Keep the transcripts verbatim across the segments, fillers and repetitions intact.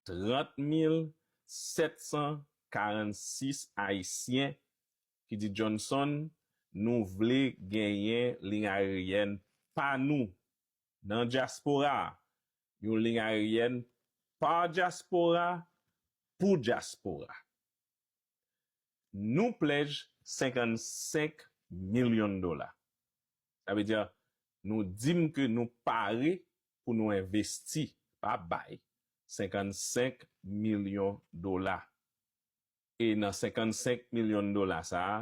trant mil sèt san karannsis Ayisyen ki di, Johnson, nou vle genyen liy ayeryèn pa nou nan dyaspora a, yon liy ayeryèn pa dyaspora, pou dyaspora. Nou pledge senkannsenk milyon dola. Sa vle di, nou di m ke nou pare pou nou envesti, pa bay, senkannsenk milyon dola. E nan senkannsenk milyon dola sa a,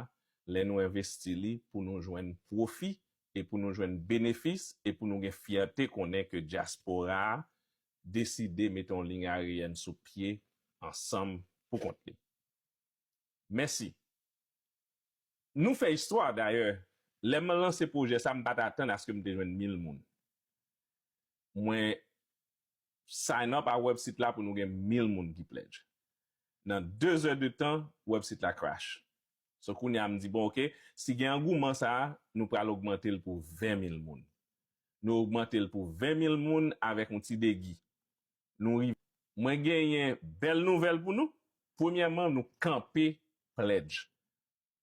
lè nou envesti li pou nou jwenn pwofi e pou nou jwenn benefis e pou nou gen fyète konnen ke dyaspora a deside mete yon liy ayeryèn sou pye ansanm pou kont li. Mèsi. Nou fè istwa, dayè, lè m lanse pwojè sa, m pa t atann aske m te jwenn mil moun. Mwen sign up a website la pou nou gen mil moun ki pledge. Nan de zè de tan, website la crash. So kounye a m di, bon, ok, si gen angouman sa a, nou pral ogmante l pou ven mil moun. Nou ogmante l pou ven mil moun avèk yon ti degi. Nou rive. Mwen genyen bèl nouvèl pou nou. Premyèman, nou kanpe pledge.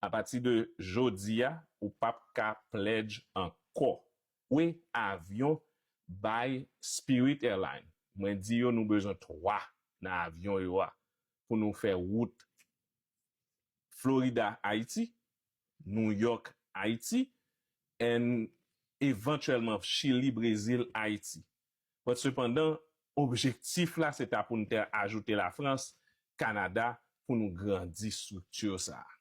Apati de jodi a, ou p ap ka pledge ankò. Wi, avyon bay Spirit Airlines. Mwen di yo nou bezwen twa nan avyon yo a pou nou fè wout Florida, Ayiti, New York, Ayiti, and evantyèlman Chili, Brezil, Ayiti. But sepandan, objektif la se ta pou n te ajoute Lafrans, Kanada, pou nou grandi estrikti sa a.